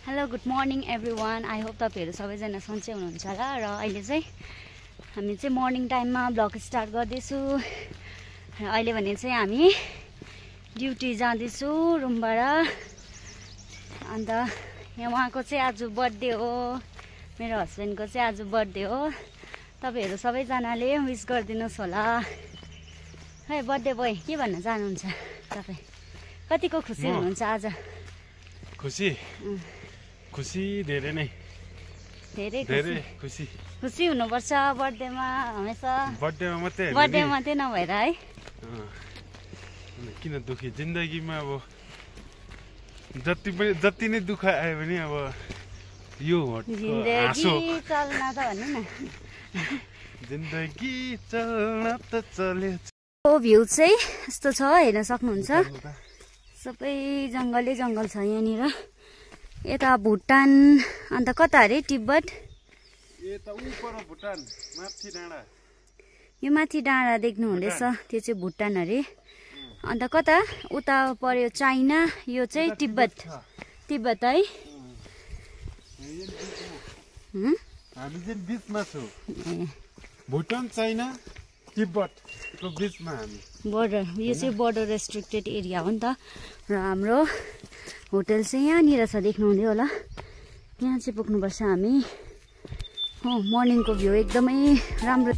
Hello good morning everyone. I hope तपाईँहरू सबैजना सन्चै हुनुहुन्छ होला। र अहिले चाहिँ हामी चाहिँ मर्निङ टाइममा ब्लग स्टार्ट गर्दैछु। र अहिले भने चाहिँ हामी ड्युटी जाँदैछु रुमबाट। अन्त यहाँ उहाँको चाहिँ आज बर्थडे हो, मेरो हस्बेन्डको चाहिँ आज बर्थडे हो। तपाईँहरू सबैजनाले विस गरिदिनुहोस् होला। है बर्थडे बोय, के भन्न चाहनुहुन्छ तपाईँ? कतिको खुसी हुनुहुन्छ आज? खुसी खुसी धेरै नै, धेरै खुसी खुसी हुनुपर्छ बर्थडेमा हमेसा। बर्थडेमा मात्रै नभएर है। किन दुखी जिन्दगीमा अब जति नै दुःख आयो भने अब यो जिन्दगी चल्न त भन्नु न, जिन्दगी चल्न त चल्यो। भ्यू चाहिँ यस्तो छ, हेर्न सक्नुहुन्छ। सबै जङ्गलै जङ्गल छ यहाँनिर। यता भुटान, अन्त कता अरे तिब्बत। यो माथि डाँडा देख्नु हुँदैछ, त्यो चाहिँ भुटान अरे। अन्त कता उता पर्यो चाइना, यो चाहिँ तिब्बत है। हामी चाहिँ बिचमा छौँ, भुटान चाइना तिब्बतको बिचमा हामी। बोर्डर, यो चाहिँ बोर्डर रेस्ट्रिक्टेड एरिया हो नि त। र हाम्रो होटल चाहिँ यहाँनिर छ, देख्नुहुँदै होला। यहाँ चाहिँ पुग्नुपर्छ हामी। मर्निङको भ्यू एकदमै राम्रो।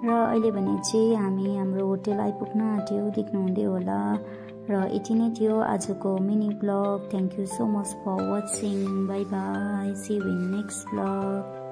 र अहिले भने चाहिँ हामी हाम्रो होटल आइपुग्न आँट्यो, देख्नुहुँदै होला। र यति नै थियो आजको mini vlog. Thank you so much for watching. Bye bye, see you in next blog.